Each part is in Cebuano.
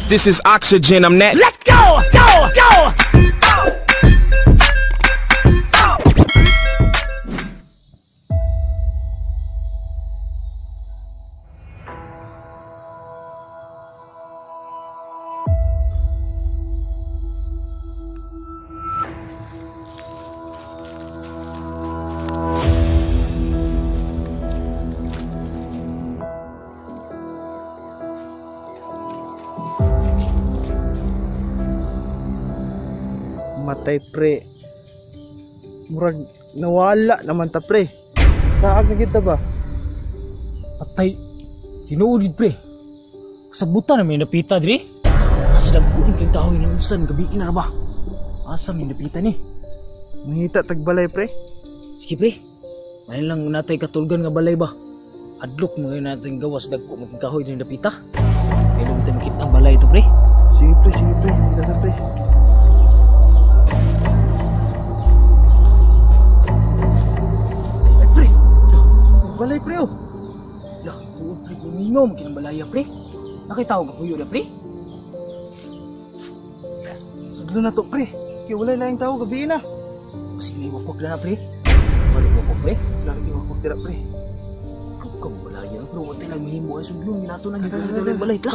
This is oxygen, I'm that. Let's go! Go! Go! Matay pre. Murag nawala naman ta pre. Saag na kita ba? Patay. Tinuod gid pre. Kasabutan na may napita diri. Asa dagko ang kahoy ng usan gabi na ba? Asa may napita ni? Mangita tagbalay pre. Sige pre. May lang natay katulgan nga balay ba? Adlok mga natin gawas dagko mag kahoy ng napita. Kaya lang tayo makita ang balay ito pre. Sige pre, sige pre. Kita ta pre. Ay pre. Balay pre oh. Lah, tuod pre, lumingaw mo kinang balaya pre. Nakita ko kapuyo na pre. Sudlo na to pre. Kaya wala laing tao gabi na. Kasi may wakwak na pre. Balik wakwak pre. Lagi wakwak dira pre. Kung balaya pero wala lang mahimo ay sudlo minato na gyud ang balay tla.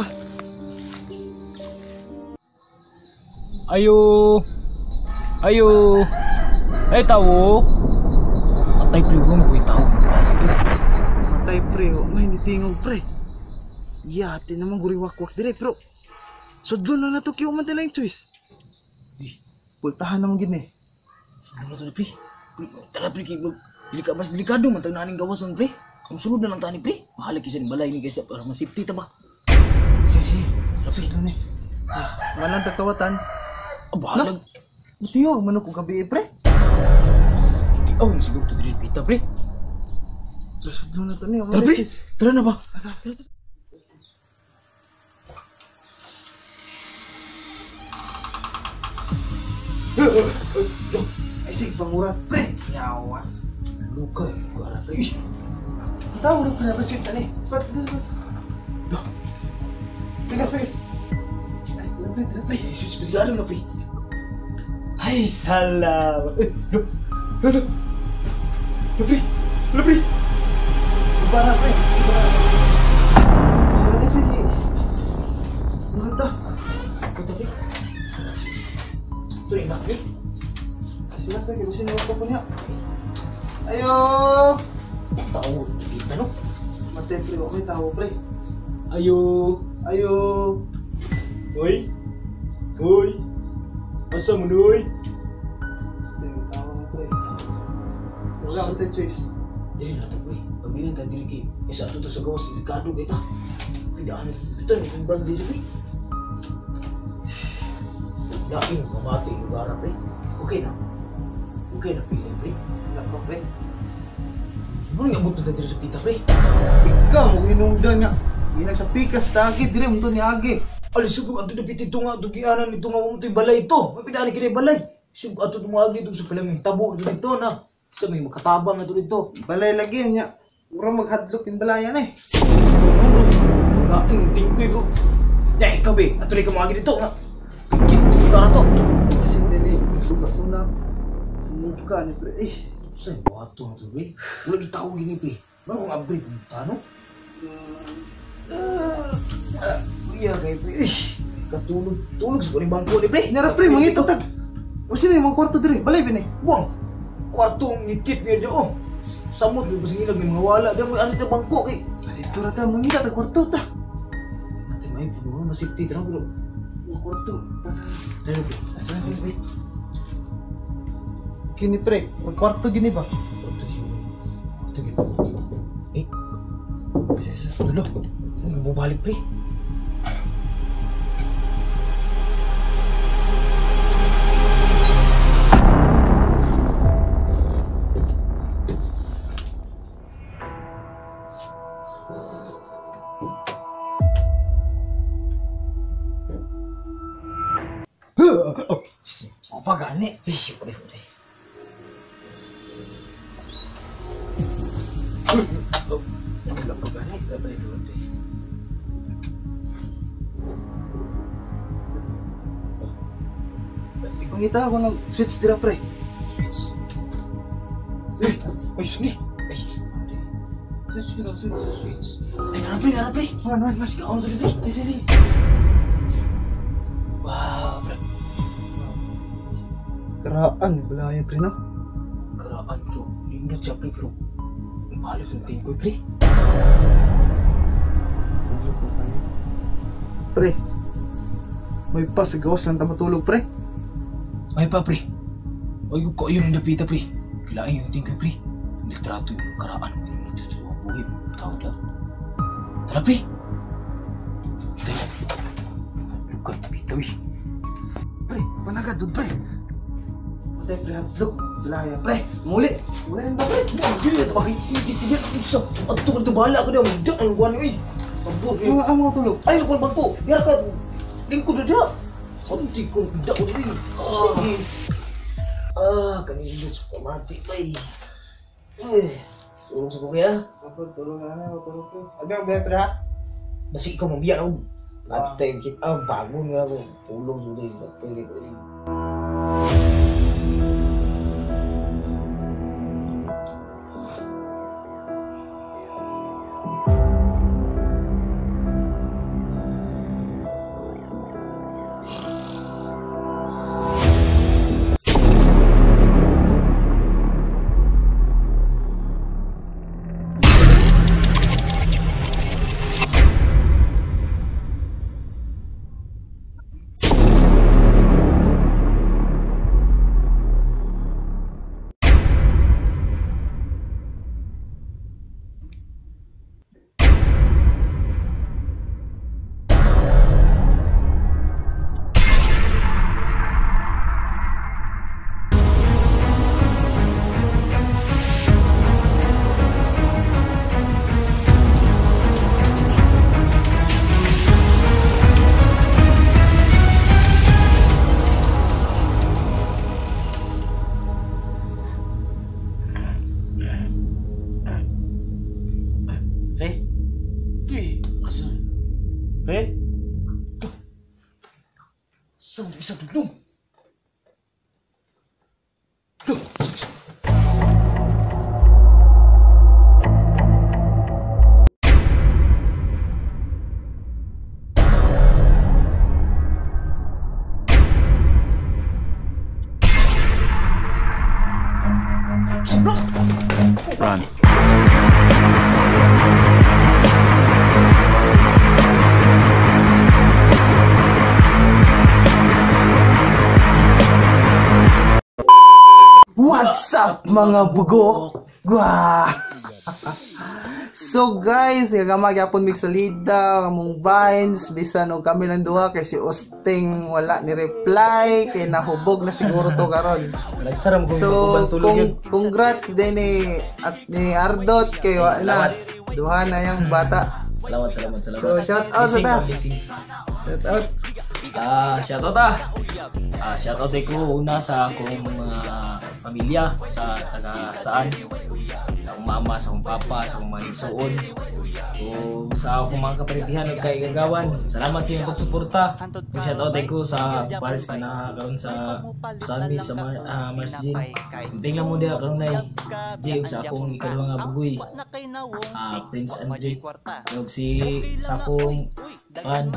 Ayo. Ayo. Ay tawo. Patay pre ko mo tawo. Patay pre, oh, may nitingog pre. Yate naman guri wakwak dire pero sudlo na to kiyo man yung choice. Eh, pultahan naman gid ni. Sudlo na to pre. Tara pre kay dili ka mas delikado man tag naning gawason pre. Ang sulod na lang tani pre. Bahala kay sa balay ni kaysa para masafety ta ba. Sige sige. Pre. Sudlo ni. Malang tagkawatan. Ah, bahala. Mutiyo man ko gabi pre. Hindi oh, siguro to dili pita pre. Pero sudlo na to ni. Tara pre. Tara na ba? Tara, tara. Ay sig pangurat pre. Yawas. Luka, luka pre. Tao ro pre ba switch ani. Spot dito. Dah. Pigas pigas. Ay, tara pre, tara pre. Ay, Jesus, pasigalo na pre. Ay, salamat. Eh, lo, lo, lo. Lo pre, lo pre. Subara pre, subara. Sila pre. Murad ta. Kota pre. Ito na pre. Sila ta kay bisin ko po niya. Ayo. Tao, kita no. Matay pre, okay tao pre. Ayo. Ayo. Hoy. Hoy. Asa mo noy? Tao mo pre. Wala ko tayo choice. Dili na to pre. Pagbilang ta dili kay isa ato to sa gawas delikado kay ta. Pidaan ito yung brand dili pre. Lain mamati lugar pre. Okay na. Okay na pili pre. Wala pa pre. Ano nga abot na diri sa pita pre? Ikaw mo inungdan nga. Inag sa pikas tagi diri mo to ni agi. Ali sugod ato na piti nga dugianan nito nga mo to'y balay ito. May pidaan kini balay. Sug ato tumuag dito sa palaming tabo dito na. Sa may makatabang na to dito. Balay lagi nya. Mura maghadlok yung balayan eh. Lain tingkoy ko. Ya ikaw be, ato ka moagi dito nga. Kit ka to. Kasi dili suga suna. Sumuka ni pre. Eh. Sa buhato na to be. Wala gitaw gini pre. Maro kong abri kung tano. Iya kay pre. Eh, katulog tulog sa kuning bangko ni pre. Nara pre mangita tag. O sino yung mga kwarto diri? Balay bini. Buang. Kwarto ngikit niya oh. Samot may basingilag may mga wala. Di mo ano ito bangko kay. Dito ra ta mangita tag kwarto ta. Ate may puno masifty ta bro. Mga kwarto. Tara pre. Asa na pre? Kini pre, ang kwarto gini ba? Kwarto siguro. Kwarto gini. Eh. Isa isa. Lolo. Ano bubalik pre? Apa gani? Eh, boleh, boleh. Wala pa gani. Boleh, boleh, boleh. Pangita ako ng switch dira, pre. Switch. Switch. Ay, suni. Ay, Switch, switch, switch, switch. Ay, nara pre, nara pre. Man, man, man. Sige, ako na pre. Sige, sige. Wow, pre. Karaan, wala yan, pre, no? Karaan, bro. Lindot siya, pre, bro. Ang balot ng tingkoy, pre. Pre, may pa sa gawas lang ta matulog, pre. May pa, pre. Ay, ko yun ang napita, pre. Kailangan yung tingkoy, pre. Litrato yung karaan. Ito ang buhay. Tawag na. Tara, pre. Tayo. Lugar napita, uy. Pre, panagad doon, pre. Patay, pre, hadlok. Laya, pre. Muli. Muli na ba, pre? Dili na ito, bakit? Hindi na ito. At ito, bahala ko na. Magda, ang guwan, uy. Pagbuo, pre. Mga ang mga tulog. Ay, lukon bangko. Yara ka. Lingkod na diya. Santi kong pida ko diri. Sige. Ah, kanindot sa pamati, bay. Eh, tulong sa kuya. Ako, tulog na na. Tulog, pre. Abi, abi, pre, ha? Basi ikaw mambiya na. At tayo kita, bago nga ako. Tulong sa diri. Pwede ko. Pre? Pre, asa? Pre? Saan isa dulong? Run. What's up, mga bugok? Gwa! So guys, gamay gyapon mig salida, among vines, bisan og kami lang duha kay si Osting wala ni reply, kay nahubog na siguro to karon. Nagsaram kung So, tulog yun. congrats din ni at ni Ardot kay wala. Duha na yang bata. Salamat, salamat, salamat. So, shout out sa ta. Blessing. Shout out. Shout out ah. Shout out ko una sa akong mga pamilya sa taga saan, sa akong mama, sa akong papa, sa akong mga igsuon, o sa akong mga kaparintihan ug kaigagawan. Salamat sa inyong pagsuporta. Ug shout out ko sa pares ka na karon sa San sa Mars Jean. Tingnan lang mo diha karon nay J ug sa akong ikaduha nga bugoy, Prince Andre, ug si sa akong kan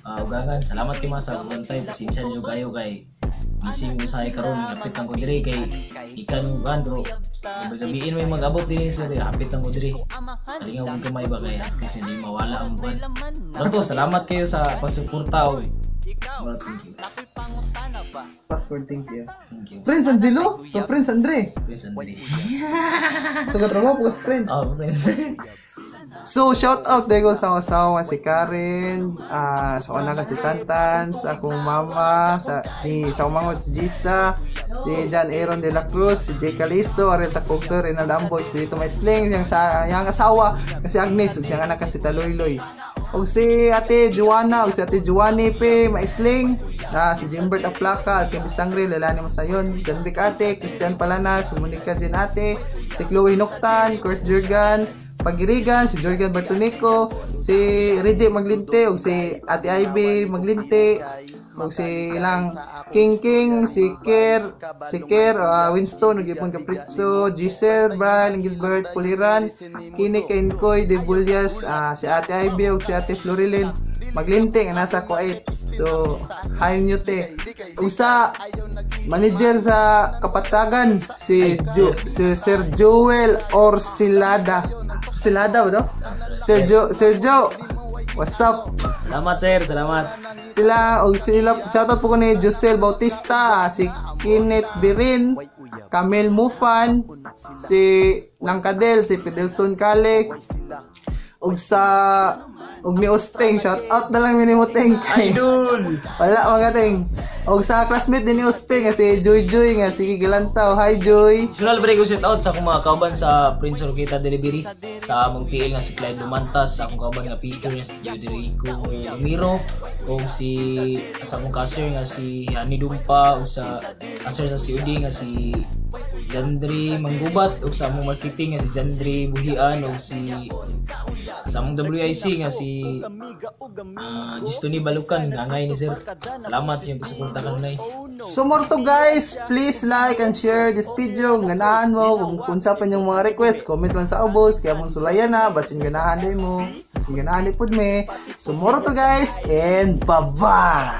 ugangan. Salamat kay mga sa bantay. Pasensya niyo kayo kay gising usahay karon, hapit ang ko diri kay ikan ug kan bro. Gabiin may mag-abot dinhi sa diri, hapit ang ko diri. Kalingaw kong kamay ba kay at least hindi mawala ang buwan. Pero salamat kayo sa pagsuporta oy. Thank you. Password, thank you. Thank you. Prince Angelo? So Prince Andre. Prince Andre. So katrabaho po sa Prince. Oh, Prince. So, shout out dego sa asawa si Karen, sa anak si Tantan, sa akong mama, sa ni sa akong si Gisa, si John Aaron de la Cruz, si Jay Caliso, Ariel Takugto, Renald Ambo, Espiritu Maisling, yang sa yang asawa si Agnes, ug siyang anak si Taloyloy. Ug si Ate Joanna, ug si Ate Joanny P. Maisling, si Jimbert Aplaca, Alvin Sangre, Lalani Masayon, John Vic Ate, Christian Palanas, Monica Jen Ate, si Chloe Noctan, Kurt Jurgen Pagirigan, si Jorgen Bertonico, si Reggie Maglinte, ug si Ate Ivy Maglinte, Ug si ilang King King, si Ker, Winston, ug Ipon Capritso, Giselle, Brian, Gilbert, Puliran, Kini Kenkoy, De Bulyas, si Ate Ivy ug si Ate Florilyn Maglinte nga nasa Kuwait. So, hi nyo te. Usa manager sa Kapatagan, si Sir Joel Orsilada. Orsilada ba to? Sir Jo, what's up? Salamat, sir, salamat. Sila og sila, shoutout po ko ni Josel Bautista, si Kenneth Birin, Camille Mufan, si Langkadel, si Fidelson Kalik, ug sa ug ni Usteng, shout out na lang ni Muteng kay Idol. Wala mga ting. Og sa classmate din ni Usteng nga si Joy Joy nga sige galantaw. Hi, Joy. Personal break ko shout out sa akong mga kauban sa Prince Roqueta Delivery, sa among TL nga si Clyde Lumantas, sa akong kauban nga Peter nga si Joderico Ramiro, ug si sa akong cashier nga si Hani Dumpa, ug sa cashier sa COD nga si Jandri Manggubat, ug sa among marketing nga si Jandri Buhian, ug si sa among WIC nga si Gistoni Balukan, angay ni sir. Salamat sa inyong pagsuporta kanunay. So more to guys, please like and share this video. Kung ganahan mo, kung unsa pa inyong mga request, comment lang sa ubos. Kaya mong sulayan na, basin ganahan din mo. Basin ganahan din pud me. So more to guys, and bye-bye!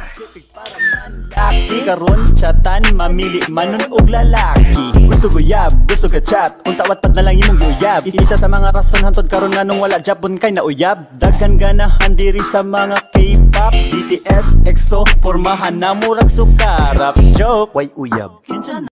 Lalaki karon chatan, mamili manon og lalaki. Gusto guyab, gusto ka chat, unta watpad na lang imong guyab. Isa sa mga rason hantod karon nganong wala Japon kay nauyab. Daghan ganahan diri sa mga K-pop, BTS, EXO, pormahan na murag sukarap. Joke. Way uyab. Kinsa